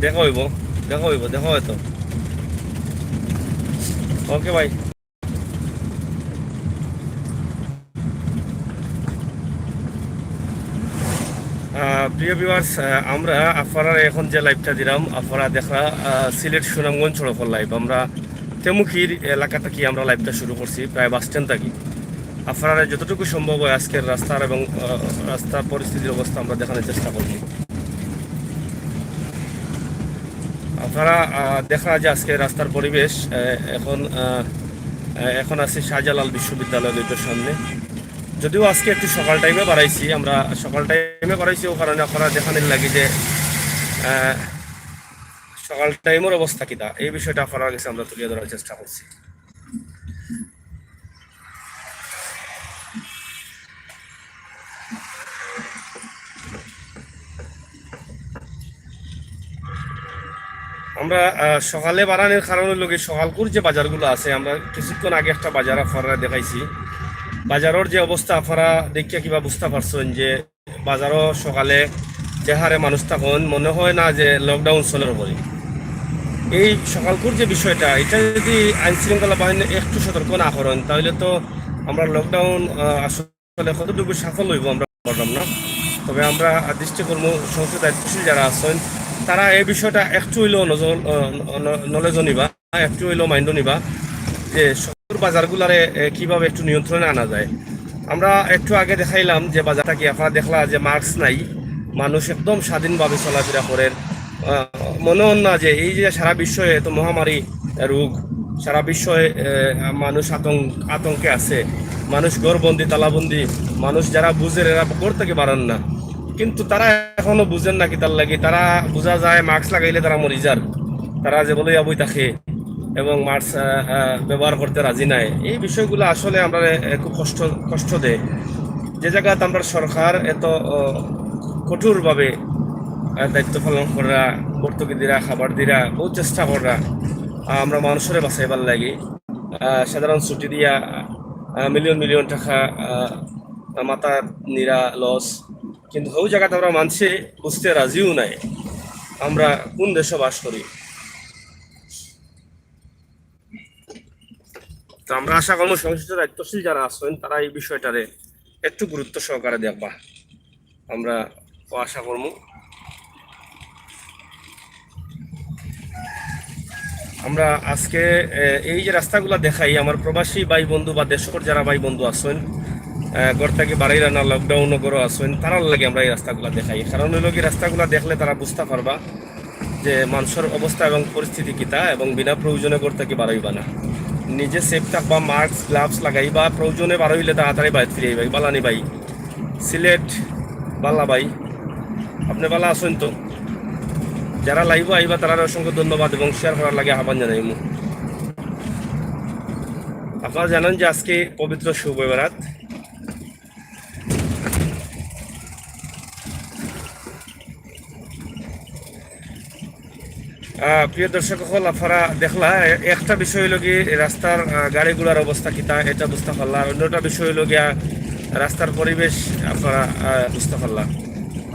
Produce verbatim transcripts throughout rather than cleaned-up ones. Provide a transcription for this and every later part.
দেখা হইব, দেখা হইব, দেখা হয়তো। ওকে ভাই। আহ, প্রিয় ভিউয়ার্স, আমরা আপনারারে এখন যে লাইভটা দিলাম, আপনারা দেখরা, আহ, সিলেট সুনামগঞ্জ সড়কর লাইভ। আমরা তেমুখির এলাকা থাকি আমরা লাইভটা শুরু করছি, প্রায় বাস স্ট্যান্ড থাকি। আপনারারে যতটুকু সম্ভব হয় আজকের রাস্তার এবং, আহ, রাস্তার পরিস্থিতির অবস্থা আমরা দেখানোর চেষ্টা করছি। আপনারা, আহ, দেখরা যে আজকে রাস্তার পরিবেশ, আহ, এখন, আহ, আহ, এখন আছি শাহজালাল বিশ্ববিদ্যালয় গেটের সামনে। যদিও আজকে একটু সকাল টাইমে বাড়াইছি, আমরা সকাল টাইমে বাড়াইছি, ও কারণে আপনারা দেখানির লাগি যে, আহ, সকাল টাইমের অবস্থা কিতা, এই বিষয়টা আপনার কাছে আমরা তুলে ধরার চেষ্টা করছি। আমরা, আহ, সকালে বাড়ানোর কারণ হইল কি, সকালকুর যে বাজারগুলো আছে, আমরা কিছুক্ষণ আগে একটা বাজার আপনারা দেখাইছি। বাজারের যে অবস্থা আপনারা দেখিয়া কিবা বুঝতে পারছেন যে বাজারও সকালে যে হারে মানুষ তখন মনে হয় না যে লকডাউন চলের উপরে। এই সকালকুর যে বিষয়টা, এটা যদি আইন শৃঙ্খলা বাহিনী একটু সতর্ক না করেন, তাহলে তো আমরা লকডাউন, আহ, আসলে কতটুকু সফল হইব আমরা বললাম না। তবে আমরা দৃষ্টি করবো সংশ্লিষ্ট দায়িত্বশীল যারা আছেন, তারা এই বিষয়টা একটু হইলেও নজর, আহ, ন-, নলেজও নিবা, একটু হইলেও মাইন্ডও নিবা যে শহর বাজারগুলারে, এ, কিভাবে একটু নিয়ন্ত্রণে আনা যায়। আমরা একটু আগে দেখাইলাম যে বাজারটা কি, আপনারা দেখলা যে মাস্ক নাই, মানুষ একদম স্বাধীনভাবে চলাফেরা করেন। আহ, মনে হয় না যে এই যে সারা বিশ্বে এত মহামারী রোগ, সারা বিশ্বে, আহ, মানুষ আতঙ্ক, আতঙ্কে আছে, মানুষ ঘরবন্দি, তালাবন্দি, মানুষ যারা বুঝের এরা ঘর থেকে বাড়ান না, কিন্তু তারা এখনো বুঝেন না কিতার লাগি। তারা বুঝা যায় মাস্ক লাগাইলে তারা মরি যার, তারা যে বলে আবই থাকে এবং মাস্ক, আহ, আহ, ব্যবহার করতে রাজি নাই। এই বিষয়গুলো আসলে আমরা, আহ, খুব কষ্ট, কষ্ট দেয়। যে জায়গাতে আমরা সরকার এত, আহ, কঠোরভাবে, আহ, দায়িত্ব পালন করা, ভর্তুকি দিরা, খাবার দিরা, বহু চেষ্টা করা, আহ, আমরা মানুষরে বাঁচাইবার লাগি, আহ, সাধারণ ছুটি দিয়া, আহ, মিলিয়ন মিলিয়ন টাকা, আহ, মাথা নিরা লস, কিন্তু হউ জায়গাতে আমরা মানষে বুঝতে রাজিও নাই আমরা কোন দেশে বাস করি। তো আমরা আশা করবো সংশ্লিষ্ট দায়িত্বশীল যারা আছেন তারা এই বিষয়টারে একটু গুরুত্ব সহকারে দেখবা, আমরা তো আশা করবো। আমরা আজকে, এ, এই যে রাস্তাগুলা দেখাই, আমার প্রবাসী ভাই বন্ধু বা দেশর যারা ভাই বন্ধু আছেন, এ, ঘর থেকে বাড়াইরা না, লকডাউনও ঘরো আছেন, তারার লাগি আমরা এই রাস্তাগুলা দেখাই। কারণ হইল কি, রাস্তাগুলা দেখলে তারা বুঝতে পারবা যে মানুষের অবস্থা এবং পরিস্থিতি কিতা, এবং বিনা প্রয়োজনে ঘর থেকে বাড়াইবা না। নিজে সেফ থাকবা, মাস্ক, গ্লাভস লাগাইবা, প্রয়োজনে বাড়াইলে তাড়াতাড়ি বাইরে ফিরে আইবা। বালানি ভাই, সিলেট, বালা ভাই, আপনি বালা আছেন তো? যারা লাইভও আইবা, তারারে অসংখ্য ধন্যবাদ এবং শেয়ার করার লাগি আহ্বান জানাইমু। আপনারা জানেন যে আজকে পবিত্র শবে বরাত। আহ, প্রিয় দর্শক সকল, আপনারা দেখলা, এ-, একটা বিষয় হইল কি, রাস্তার, আহ, গাড়ি ঘোড়ার অবস্থা কিতা, এটা বুঝতে পারলা। আর অন্যটা বিষয় হইল গিয়া, রাস্তার পরিবেশ আপনারা, আহ, বুঝতে পারলা।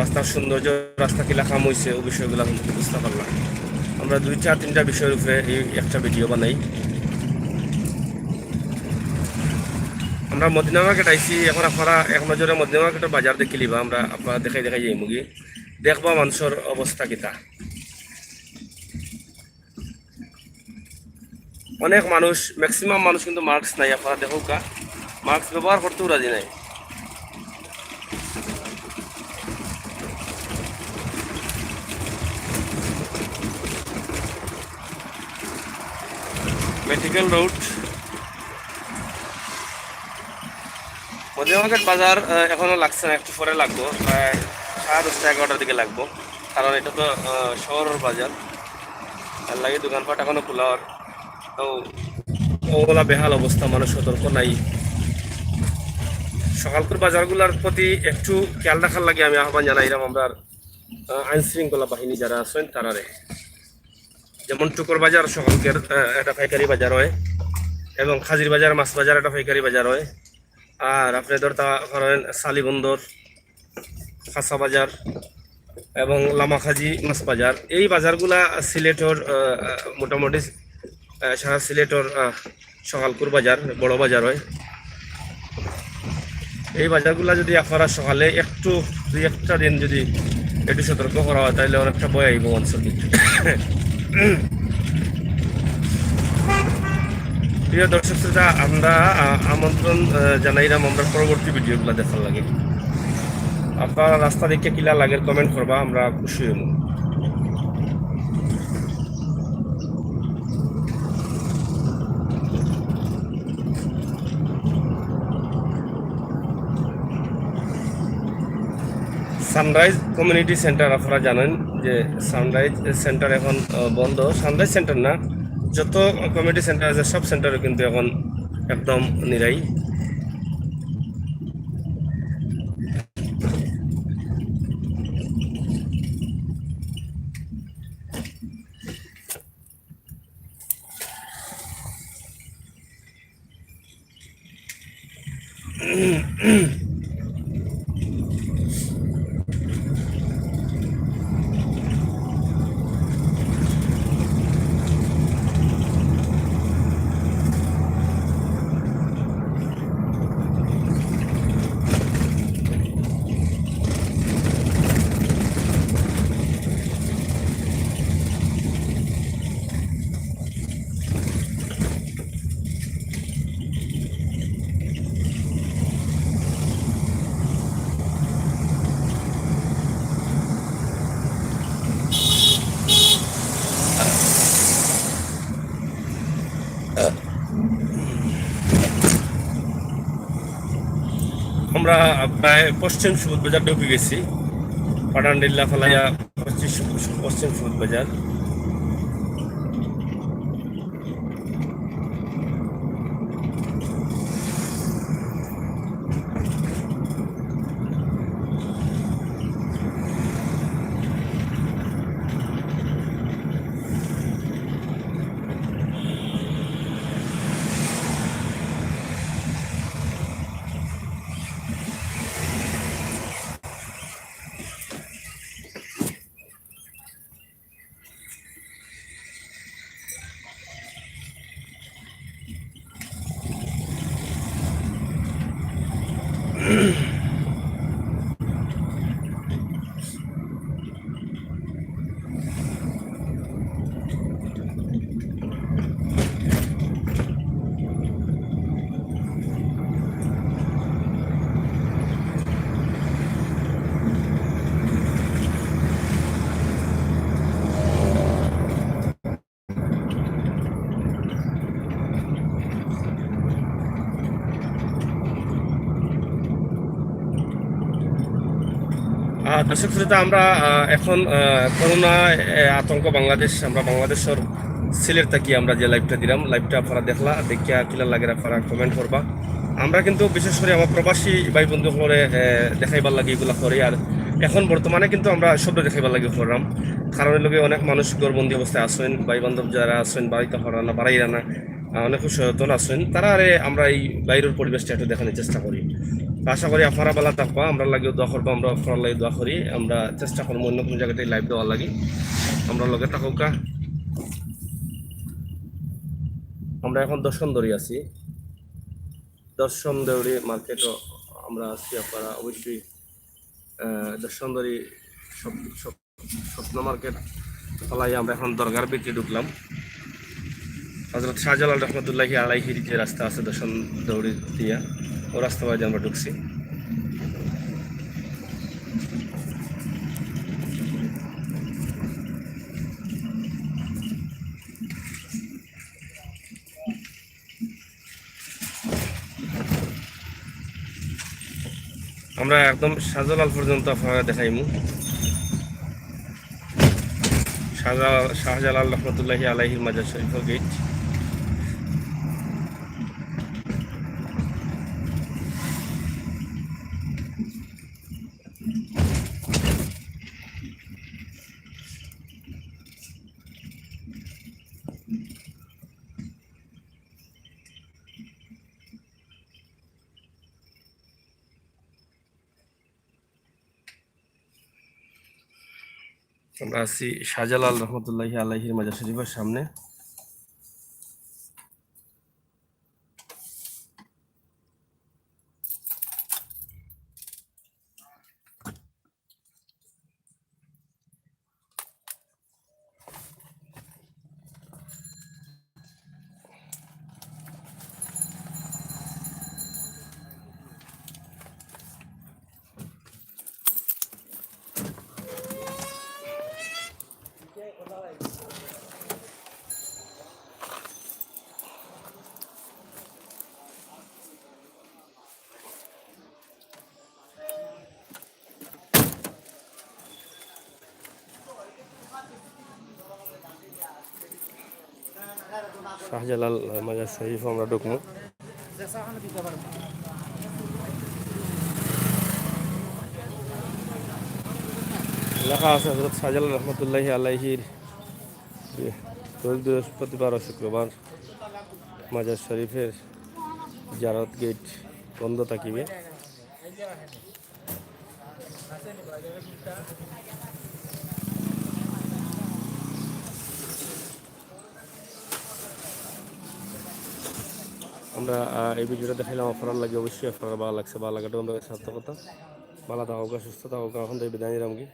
রাস্তার সৌন্দর্য, রাস্তা কিলা কাম হইছে, ওই বিষয়গুলো কিন্তু বুঝতে পারলা। আমরা দুইটা তিনটা বিষয়ের উপরে এই একটা ভিডিও বানাই। আমরা মদিনা মার্কেট আইছি, এখন আপনারা এক নজরে মদিনা মার্কেটের বাজার দেখিলিবা, আমরা আপনারা দেখাই দেখাই যাইমুগি, দেখবা মানুষের অবস্থা কিতা। অনেক মানুষ, ম্যাক্সিমাম মানুষ কিন্তু মাস্ক নাই। আপনারা দেখউক্কা, মাস্ক ব্যবহার করতেও রাজি নাই। মেডিকেল রোড, মদিনা মার্কেট বাজার, আহ, এখনো লাগছে না, একটু পরে লাগবো, প্রায় সাড়ে দশটা এগারোটার দিকে লাগবো, কারণ এটা তো, আহ, শহরের বাজার, আর লাগে দোকানপাট এখনো খোলা। আর তো ওগুলা বেহাল অবস্থা, মানুষ সতর্ক নাই। সকালকুর বাজারগুলার প্রতি একটু খেয়াল রাখার লাগি আমি আহ্বান জানাইলাম আমরা, আহ, আইন শৃঙ্খলা বাহিনী যারা আছেন তারারে। যেমন টুকর বাজার সকালকের, আহ, একটা পাইকারি বাজার হয়, এবং খাজির বাজার, মাছ বাজার একটা পাইকারি বাজার হয়। আর আপনি ধরতে পারেন সালিবন্দর, কাঁচা বাজার, এবং লামাখাজি মাছ বাজার। এই বাজারগুলা সিলেটর, আহ, মোটামুটি, আহ, সারা সিলেটর, আহ, সকালকুর বাজার, বড় বাজার হয়। এই বাজারগুলা যদি আপনারা সকালে একটু, দুই একটা দিন যদি একটু সতর্ক করা হয়, তাহলে অনেকটা ভয় আইব মানুষের ভিতরে। প্রিয় দর্শক শ্রোতা, আমরা, আহ, আমন্ত্রণ, আহ, জানাইলাম আমরা পরবর্তী ভিডিওগুলো দেখার লাগি। আপনারা রাস্তা দেখে কিলা লাগের কমেন্ট করবা, আমরা খুশি হইব। সানরাইজ কমিউনিটি সেন্টার, আপনারা জানেন যে সানরাইজ সেন্টার এখন, আহ, বন্ধ। সানরাইজ সেন্টার না, যত কমিউনিটি সেন্টার আছে সব সেন্টারও কিন্তু এখন একদম নিরাই। আমরা প্রায় পশ্চিম সুবুধ বাজার ঢুকি গেছি। পাঠানডিল্লা ফালাইয়া পশ্চিম সু-, পশ্চিম সুবুধ বাজার। আহ, দর্শক শ্রোতা, আমরা, আহ, এখন, আহ, করোনা, আহ, আতঙ্ক বাংলাদেশ, আমরা বাংলাদেশর সিলেট থাকি আমরা যে লাইভটা দিলাম, লাইভটা আপনারা দেখলা, দেখিয়া কিলা লাগে আপনারা কমেন্ট করবা। আমরা কিন্তু বিশেষ করে আমার প্রবাসী ভাই বন্ধু হকলরে, আহ, দেখাইবার লাগি এগুলা করি। আর এখন বর্তমানে কিন্তু আমরা শব্দ দেখাইবার লাগি করলাম, কারণ এর লগে অনেক মানুষ ঘরবন্দি অবস্থায় আছেন, ভাই বান্ধব যারা আছেন, বাড়িতে হরা না, বাড়াইরা না, আহ, অনেক সচেতন আছেন, তারা আরে আমরা এই বাইরের পরিবেশটা একটু দেখানোর চেষ্টা করি। তো আশা করি আপনারা ভালা থাকবা, আমরা লাগিও দোয়া করবা, আমরা আপনারা লাগি দোয়া করি। আমরা চেষ্টা করবো অন্য কোনো জায়গাতে লাইভ দেওয়ার লাগি। আমরা লগে থাকুকা। আমরা এখন দর্শন দৌড়ি আছি, দর্শন দৌড়ি মার্কেটও আমরা আছি। আপনারা অবশ্যই, আহ, দর্শন দৌড়ি সব, সব স্বপ্ন মার্কেট ফালাই আমরা এখন দরগার ভিতরে ঢুকলাম। হযরত শাহজালাল রহমতুল্লাহি আলাইহির যে রাস্তা আছে দর্শন দৌড়ি দিয়া, ও রাস্তা বাদে আমরা ঢুকছি। আমরা একদম শাহজালাল পর্যন্ত আপনারা দেখাইমু। শাহজালাল, শাহজালাল রহমতুল্লাহি আলাইহির মাজার শরীফের গেট। আমরা আছি শাহজালাল রহমতুল্লাহি আলাইহির মাজার শরীফের সামনে। শাহজালাল মাজার শরীফ আমরা ঢুকবো। লেখা আছে হযরত শাহজালাল রহমতুল্লাহি আলাইহির রোজ বৃহস্পতিবার ও শুক্রবার মাজার শরীফের জিয়ারত গেট বন্ধ থাকিবে। আমরা, আহ, এই ভিডিওটা দেখাইলাম আপনারার লাগি, অবশ্যই আপনারার ভালা লাগছে, ভালা লাগাটা আমরা সার্থকতা। ভালা থাকউক্কা, সুস্থ থাকউক্কা, অখন থাকি বিদায় নিলামগি।